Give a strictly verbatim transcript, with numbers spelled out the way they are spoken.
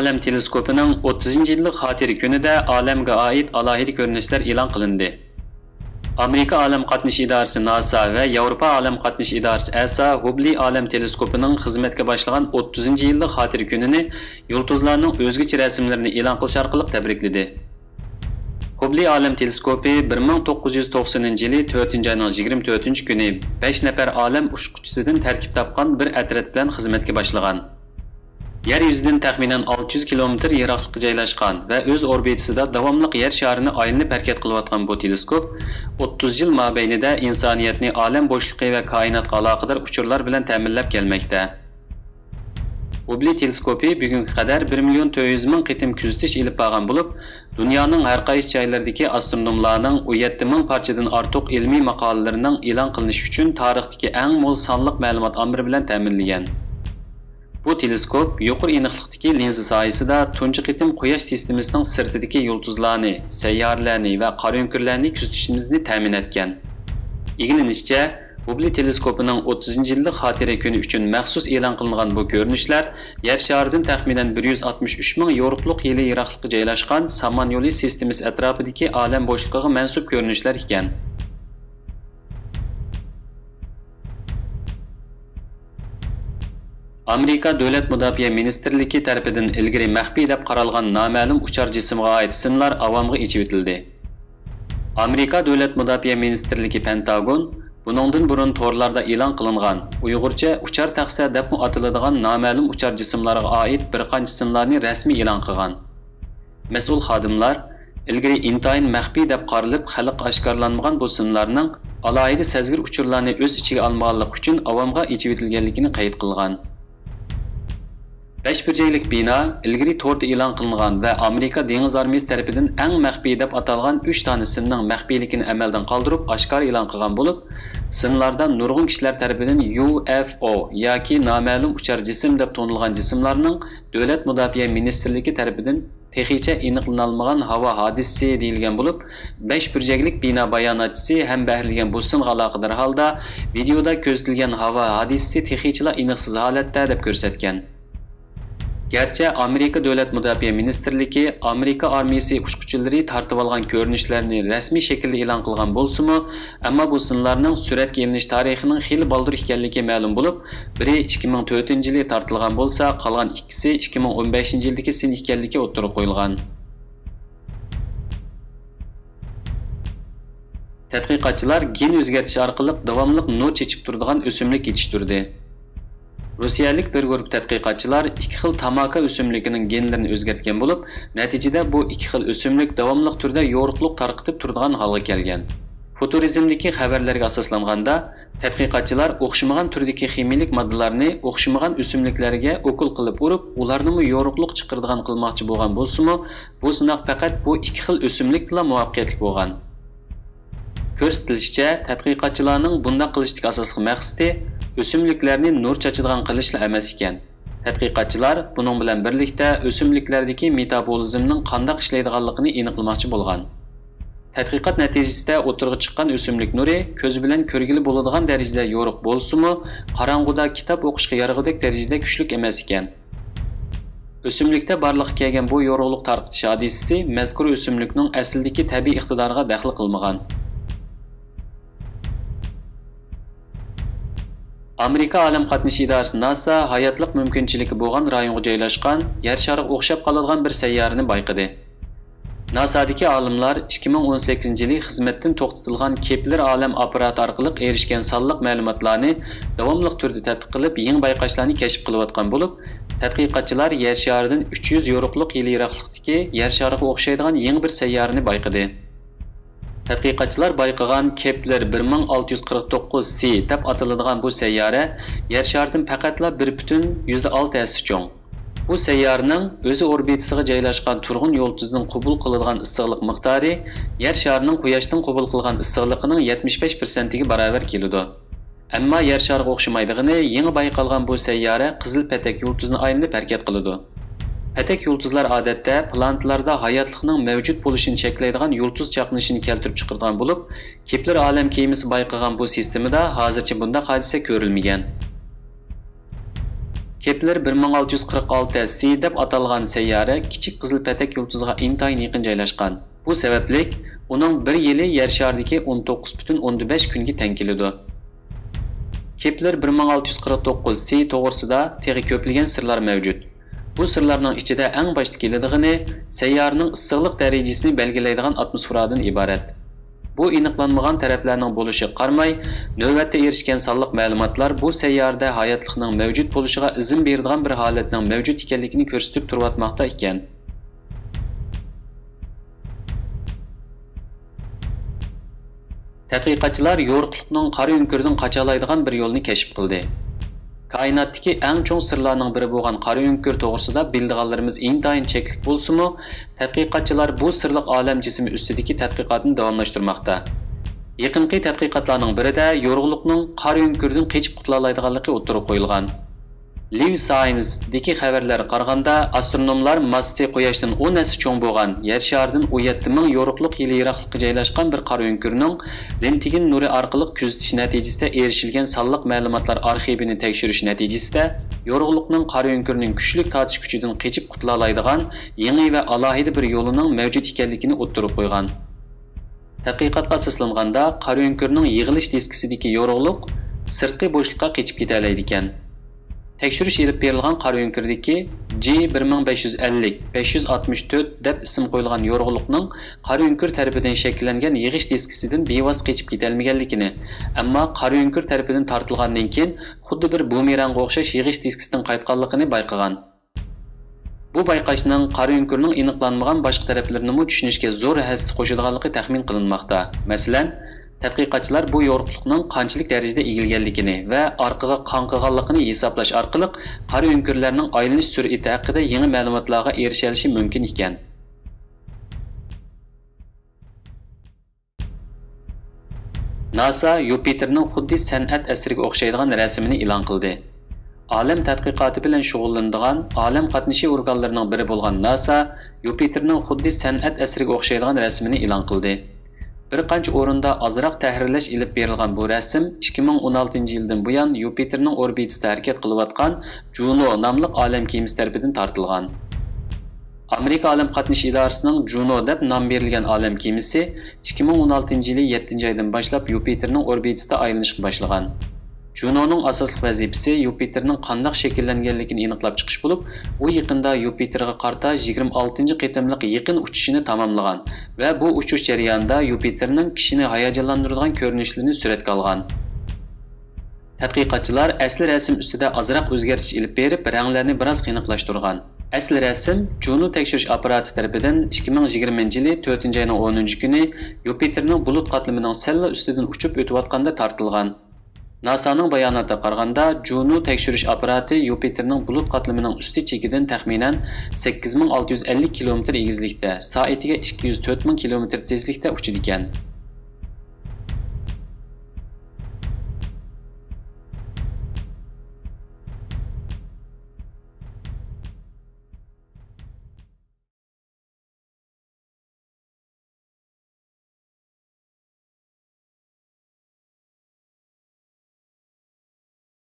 ئالەم تېلېسكوپىنىڭ ئوتتۇزىنچى يىللىق خاتىرە كۈنىدە ئالەمگە ئائىت ئالاھىدە كۆرۈنۈشلەر ئېلان قىلىندى. ئامېرىكا ئالەم قاتنىشى ئىدارىسى ناسا ۋە ياۋروپا ئالەم قاتنىشى ئىدارىسى ئەسا ھۇبلى ئالەم تېلېسكوپىنىڭ خىزمەتكە باشلىغان ئوتتۇزىنچى يىللىق خاتىرە كۈنىنى يۇلتۇزلارنىڭ ئۆزگىچە رەسىملىرىنى ئېلان قىلىش ئارقىلىق تەبرىكلىدى. ھۇبلى ئالەم تېلېسكوپى بىر مىڭ توققۇز يۈز توقسىنىنچى يىلى تۆتىنچى ئاينىڭ يىگىرمە تۆتىنچى كۈنى بەش نەپەر ئالەم ئۇچقۇچىسىدىن تەركىب تاپقان بىر ئەترەت بىلەن خىزمەتكە باشلىغان. يەر يۈزىدىن تەخمىنەن ئالتە يۈز كىلومېتىر يىراقلىققا جايلاشقان ۋە ئۆز ئوربىتىسىدا داۋاملىق يەر شارىنى ئايلىنىپ ھەرىكەت قىلىۋاتقان بۇ تېلېسكوپ ئوتتۇز يىل مابەينىدە ئىنسانىيەتنى ئالەم بوشلۇقى ۋە كائىناتقا ئالاقىدار ئۇچۇرلار بىلەن تەمىنلەپ كەلمەكتە. ھۇبلى تېلېسكوپى بۈگۈنگە قەدەر بىر مىليون تۆت يۈز مىڭ قېتىم كۆزىتىش ئېلىپ بارغان بولۇپ، دۇنيانىڭ ھەر قايسى جايلىرىدىكى ئاسترونوملارنىڭ ئون يەتتە مىڭ پارچىدىن ئارتۇق ئىلمىي ماقالىلىرىنىڭ ئېلان قىلىنىشى ئۈچۈن تارىختىكى ئەڭ مول سانلىق مەلۇمات ئامبىرى بىلەن تەمىنلىگەن. بۇ تېلېسكوپ يۇقىرى ئېنىقلىقتىكى لىنزا سايىسىدا تۇنجى قېتىم قۇياش سىستېمىسىنىڭ سىرتىدىكى يۇلتۇزلارنى، سەييارىلەرنى ۋە قارا ئۆڭكۈرلەرنى كۆزىتىشىمىزنى تەمىن ئەتكەن. ئىگىلىنىشىچە، ھۇبلى تېلېسكوپىنىڭ ئوتتۇزىنچى يىللىق خاتىرە كۈنى ئۈچۈن مەخسۇس ئېلان قىلىنغان بۇ كۆرۈنۈشلەر يەر شارىدىن تەخمىنەن بىر يۈز ئاتمىش ئۈچ مىڭ يورۇقلۇق يىلى يىراقلىققا جايلاشقان سامان يولى سىستېمىسى ئەتراپىدىكى ئالەم بوشلۇقىغا مەنسۇپ كۆرۈنۈشلەر ئىكەن. ئامېرىكا دۆلەت مۇداپىئە مىنىستىرلىكى تەرىپىدىن ئىلگىرى مەخپىي دەپ قارالغان نامەلۇم ئۇچار جىسىمغا ئائىت سىنلار ئاۋامغا ئېچىۋېتىلدى. ئامېرىكا دۆلەت مۇداپىئە مىنىستىرلىكى پېنتاگون بۇنىڭدىن بۇرۇن تورلاردا ئېلان قىلىنغان، ئۇيغۇرچە ئۇچار تەخسە دەپمۇ ئاتىلىدىغان نامەلۇم ئۇچار جىسىملارغا ئائىت بىر قانچە سىنلارنى رەسمىي ئېلان قىلغان. مەسئۇل خادىملار ئىلگىرى ئىنتايىن مەخپىي دەپ قارىلىپ، خەلققە ئاشكارىلانمىغان بۇ سىنلارنىڭ ئالاھىدە سەزگۈر ئۇچۇرلارنى ئۆز ئىچىگە ئالمىغانلىقى ئۈچۈن ئاۋامغا ئېچىۋېتىلگەنلىكىنى قەيت قىلغان. بەش بۇرجەكلىك بىنا ئىلگىرى توردا ئېلان قىلىنغان ۋە ئامېرىكا دېڭىز ئارمىيىسى تەرىپىدىن ئەڭ مەخپىي دەپ ئاتالغان ئۈچ دانە سىننىڭ مەخپىيلىكىنى ئەمەلدىن قالدۇرۇپ، ئاشكارا ئېلان قىلغان بولۇپ، سىنلاردا نۇرغۇن كىشىلەر تەرىپىدىن يۇ ئېف ئو ياكى نامەلۇم ئۇچار جىسىم دەپ تونۇلغان جىسىملارنىڭ دۆلەت مۇداپىئە مىنىستىرلىكى تەرىپىدىن تېخىچە ئېنىقلىنالمىغان ھاۋا ھادىسىسى دېيىلگەن بولۇپ، بەش بۇرجەكلىك بىنا باياناتچىسى ھەم بەھرىلىگەن بۇ سىنغا ئالاقىدار ھالدا ۋىدېيودا كۆرسىتىلگەن ھاۋا ھادىسىسى تېخىچىلا ئېنىقسىز ھالەتتە دەپ كۆرسەتكەن. گەرچە ئامېرىكا دۆلەت مۇداپىئە مىنىستىرلىكى ئامېرىكا ئارمىيىسى ئۇچقۇچىلىرى تارتىۋالغان كۆرۈنۈشلەرنى رەسمىي شەكىلدە ئېلان قىلغان بولسىمۇ، ئەمما بۇ سىنلارنىڭ سۈرەتكە ئېلىنىش تارىخىنىڭ خېلى بالدۇر ئىكەنلىكى مەلۇم بولۇپ، بىرى ئىككى مىڭ تۆتىنچى يىلى تارتىلغان بولسا، قالغان ئىككىسى ئىككى مىڭ ئون بەشىنچى يىلدىكى سىن ئىكەنلىكى ئوتتۇرىغا قويۇلغان. تەتقىقاتچىلار گېن ئۆزگەرتىش ئارقىلىق داۋاملىق نۇر چېچىپ تۇرىدىغان ئۆسۈملۈك يېتىشتۈردى. روسىيەلىك بىر گۇرۇپپا تەتقىقاتچىلار ئىككى خىل تاماكا ئۆسۈملۈكىنىڭ گېنلىرىنى ئۆزگەرتكەن بولۇپ، نەتىجىدە بۇ ئىككى خىل ئۆسۈملۈك داۋاملىق تۈردە يورۇقلۇق تارقىتىپ تۇرىدىغان ھالغا كەلگەن. فۇتۇرىزمدىكى خەۋەرلەرگە ئاساسلانغاندا، تەتقىقاتچىلار ئوخشىمىغان تۈردىكى خىمىيىلىك ماددىلارنى ئوخشىمىغان ئۆسۈملۈكلەرگە ئوكۇل قىلىپ ئۇرۇپ، ئۇلارنىمۇ يورۇقلۇق چىقىرىدىغان قىلماقچى بولغان بولسىمۇ، بۇ سىناق پەقەت بۇ ئىككى خىل ئۆسۈملۈكتىلا مۇۋەپپەقىيەتلىك بولغان. كۆرسىتىلىشىچە، تەتقىقاتچىلارنىڭ بۇنداق قىلىشتىكى ئاساسلىق مەقسىتى ئۆسۈملۈكلەرنى نۇر چاچىدىغان قىلىشلا ئەمەس ئىكەن. تەتقىقاتچىلار بۇنىڭ بىلەن بىرلىكتە ئۆسۈملۈكلەردىكى مېتابولىزمنىڭ قانداق ئىشلەيدىغانلىقىنى ئېنىقلىماقچى بولغان. تەتقىقات نەتىجىسىدە ئوتتۇرىغا چىققان ئۆسۈملۈك نۇرى كۆز بىلەن كۆرگىلى بولىدىغان دەرىجىدە يورۇق بولسىمۇ، قاراڭغۇدا كىتاب ئوقۇشقا يارىغۇدەك دەرىجىدە كۈچلۈك ئەمەس ئىكەن. ئۆسۈملۈكتە بارلىققا كەلگەن بۇ يورۇقلۇق تارقىتىش ھادىسىسى مەزكۇر ئۆسۈملۈكنىڭ ئەسلىدىكى تەبىئىي ئىقتىدارىغا دەخلى قىلمىغان. ئامېرىكا ئالەم قاتنىشى ئىدارىسى ناسا ھاياتلىق مۇمكىنچىلىكى بولغان رايونغا جايلاشقان يەر شارىغا ئوخشاپ قالىدىغان بىر سەييارىنى بايقىدى. ناسادىكى ئالىملار ئىككى مىڭ ئون سەككىزىنچى يىلى خىزمەتتىن توختىتىلغان كېپلېر ئالەم ئاپپاراتى ئارقىلىق ئېرىشكەن سانلىق مەلۇماتلارنى داۋاملىق تۈردە تەتقىق قىلىپ، يېڭى بايقاشلارنى كەشىپ قىلىۋاتقان بولۇپ، تەتقىقاتچىلار يەر شارىدىن ئۈچ يۈز يورۇقلۇق يىلى يىراقلىقتىكى يەر شارىغا ئوخشايدىغان يېڭى بىر سەييارىنى بايقىدى. تەتقىقاتچىلار بايقىغان كېپلېر بىر مىڭ ئالتە يۈز قىرىق توققۇز سى دەپ ئاتىلىدىغان بۇ سەييارە يەر شارىدىن پەقەتلا بىر پۈتۈن يۈزدە ئالتە ھەسسە چوڭ. بۇ سەييارىنىڭ ئۆزى ئوربىتىسىغا جايلاشقان تۇرغۇن يۇلتۇزنىڭ قوبۇل قىلىدىغان ئىسسىقلىق مىقدارى يەر شارىنىڭ قۇياشتىن قوبۇل قىلغان ئىسسىقلىقىنىڭ يەتمىش بەش پىرسەنتىگە باراۋەر كېلىدۇ. ئەمما يەر شارىغا ئوخشىمايدىغىنى، يېڭى بايقالغان بۇ سەييارە قىزىل پەتەك يۇلتۇزنى ئايلىنىپ ھەرىكەت قىلىدۇ. پەتەك يۇلتۇزلار ئادەتتە پلانېتىلاردا ھاياتلىقنىڭ مەۋجۇت بولۇشىنى چەكلەيدىغان يۇلتۇز چاقنىشىنى كەلتۈرۈپ چىقىرىدىغان بولۇپ، كېپلېر ئالەم كېمىسى بايقىغان بۇ سىستېمىدا ھازىرچە بۇنداق ھادىسە كۆرۈلمىگەن. كېپلېر بىر مىڭ ئالتە يۈز قىرىق ئالتە سى دەپ ئاتالغان سەييارە كىچىك قىزىل پەتەك يۇلتۇزىغا ئىنتايىن يېقىن جايلاشقان. بۇ سەۋەبلىك ئۇنىڭ بىر يىلى يەر شارىدىكى ئون توققۇز پۈتۈن ئوندىن بەش كۈنگە تەڭ كېلىدۇ. كېپلېر بىر مىڭ ئالتە يۈز قىرىق توققۇز سى توغرىسىدا تېخى كۆپلىگەن سىرلار مەۋجۇت. بۇ سىرلارنىڭ ئىچىدە ئەڭ باشتا كېلىدىغىنى سەييارىنىڭ ئىسسىقلىق دەرىجىسىنى بەلگىلەيدىغان ئاتموسفېرادىن ئىبارەت. بۇ ئېنىقلانمىغان تەرەپلەرنىڭ بولۇشىغا قارىماي، نۆۋەتتە ئېرىشكەن سانلىق مەلۇماتلار بۇ سەييارىدە ھاياتلىقنىڭ مەۋجۇت بولۇشىغا ئىزىن بېرىدىغان بىر ھالەتنىڭ مەۋجۇت ئىكەنلىكىنى كۆرسىتىپ تۇرۇۋاتماقتا ئىكەن. تەتقىقاتچىلار يورۇقلۇقنىڭ قارا ئۆڭكۈردىن قاچالايدىغان بىر يولنى كەشىپ قىلدى. كائىناتتىكى ئەڭ چوڭ سىرلارنىڭ بىرى بولغان قارا ئۆڭكۈر توغرىسىدا بىلىدىغانلىرىمىز ئىنتايىن چەكلىك بولسىمۇ، تەتقىقاتچىلار بۇ سىرلىق ئالەم جىسمى ئۈستىدىكى تەتقىقاتنى داۋاملاشتۇرماقتا. يېقىنقى تەتقىقاتلارنىڭ بىرىدە يورۇقلۇقنىڭ قارا ئۆڭكۈردىن قېچىپ قۇتۇلالايدىغانلىقى ئوتتۇرىغا قويۇلغان. لىۋ ساينسدىكى خەۋەرلەرگە قارىغاندا، ئاسترونوملار ماسسىسى قۇياشتىن ئون ھەسسە چوڭ بولغان، يەر شارىدىن ئون يەتتە مىڭ يورۇقلۇق يىلى يىراقلىققا جايلاشقان بىر قارا ئۆڭكۈرنىڭ رېنتگېن نۇرى ئارقىلىق كۆزىتىش نەتىجىسىدە ئېرىشىلگەن سانلىق مەلۇماتلار ئارخىپىنى تەكشۈرۈش نەتىجىسىدە، يورۇقلۇقنىڭ قارا ئۆڭكۈرنىڭ كۈچلۈك تارتىش كۈچىدىن قېچىپ قۇتۇلالايدىغان يېڭى ۋە ئالاھىدە بىر يولىنىڭ مەۋجۇت ئىكەنلىكىنى ئوتتۇرىغا قويغان. تەتقىقاتقا ئاساسلانغاندا، قارا ئۆڭكۈرنىڭ يىغىلىش دىسكىسىدىكى يورۇقلۇق سىرتقى بوشلۇققا قېچىپ كېتەلەيدىكەن. تەكشۈرۈش ئېلىپ بېرىلغان قارا ئۆڭكۈردىكى جى بىر مىڭ بەش يۈز ئەللىك، بەش يۈز ئاتمىش تۆت دەپ ئىسىم قويۇلغان يورۇقلۇقنىڭ قارا ئۆڭكۈر تەرىپىدىن شەكىللەنگەن يىغىش دىسكىسىدىن بىۋاسىتە قېچىپ كېتەلمىگەنلىكىنى، ئەمما قارا ئۆڭكۈر تەرىپىدىن تارتىلغاندىن كېيىن خۇددى بىر بۇمېرانغا ئوخشاش يىغىش دىسكىسىدىن قايتقانلىقىنى بايقىغان. بۇ بايقاشنىڭ قارا ئۆڭكۈرنىڭ ئېنىقلانمىغان باشقا تەرەپلىرىنىمۇ چۈشىنىشكە زور ھەسسە قوشىدىغانلىقى تەخمىن قىلىنماقتا. مەسىلەن، تەتقىقاتچىلار بۇ يورۇقلۇقنىڭ قانچىلىك دەرىجىدە ئېگىلگەنلىكىنى ۋە ئارقىغا قاڭقىغانلىقىنى ھېسابلاش ئارقىلىق قارا ئۆڭكۈرلەرنىڭ ئايلىنىش سۈرئىتى ھەققىدە يېڭى مەلۇماتلارغا ئېرىشەلىشى مۇمكىن ئىكەن. ناسا يۇپىتېرنىڭ خۇددى سەنئەت ئەسىرىگە ئوخشايدىغان رەسىمىنى ئېلان قىلدى. ئالەم تەتقىقاتى بىلەن شۇغۇللىنىدىغان ئالەم قاتنىشى ئورگانلىرىنىڭ بىرى بولغان ناسا يۇپىتېرنىڭ خۇددى سەنئەت ئەسىرىگە ئوخشايدىغان رەسىمىنى ئېلان قىلدى. بىر قانچە ئورۇندا ئازراق تەھرىرلەش ئېلىپ بېرىلغان بۇ رەسىم ئىككى مىڭ ئون ئالتىنچى يىلدىن بۇيان يۇپىتېرنىڭ ئوربىتىسىدا ھەرىكەت قىلىۋاتقان جۇنو ناملىق ئالەم كېمىسى تەرىپىدىن تارتىلغان. ئامېرىكا ئالەم قاتنىشى ئىدارىسىنىڭ جۇنو دەپ نام بېرىلگەن ئالەم كېمىسى ئىككى مىڭ ئون ئالتىنچى يىلى يەتتىنچى ئايدىن باشلاپ يۇپىتېرنىڭ ئوربىتىسىدا ئايلىنىشقا باشلىغان. جۇنونىڭ ئاساسلىق ۋەزىپىسى يۇپىتېرنىڭ قانداق شەكىللەنگەنلىكىنى ئېنىقلاپ چىقىش بولۇپ، ئۇ يېقىندا يۇپىتېرغا قارىتا يىگىرمە ئالتىنچى قېتىملىق يېقىن ئۇچۇشىنى تاماملىغان ۋە بۇ ئۇچۇش جەريانىدا يۇپىتېرنىڭ كىشىنى ھاياجانلاندۇرىدىغان كۆرۈنۈشلىرىنى سۈرەتكە ئالغان. تەتقىقاتچىلار ئەسلى رەسىم ئۈستىدە ئازراق ئۆزگەرتىش ئېلىپ بېرىپ، رەڭلەرنى بىراز قېنىقلاشتۇرغان. ئەسلى رەسىم جۇنو تەكشۈرۈش ئاپپاراتى تەرىپىدىن ئىككى مىڭ يىگىرمىنچى يىلى تۆتىنچى ئاينىڭ ئونىنچى كۈنى يۇپىتېرنىڭ بۇلۇت قاتلىمىنىڭ سەللا ئۈستىدىن ئۇچۇپ ئۆتۈۋاتقاندا تارتىلغان. ناسانىڭ باياناتىغا قارىغاندا، جۇنو تەكشۈرۈش ئاپپاراتى يۇپىتېرنىڭ بۇلۇت قاتلىمىنىڭ ئۈستى چېكىدىن تەخمىنەن سەككىز مىڭ ئالتە يۈز ئەللىك كىلومېتىر ئېگىزلىكتە، سائىتىگە ئىككى يۈز تۆت مىڭ كىلومېتىر تېزلىكتە ئۇچىدىكەن.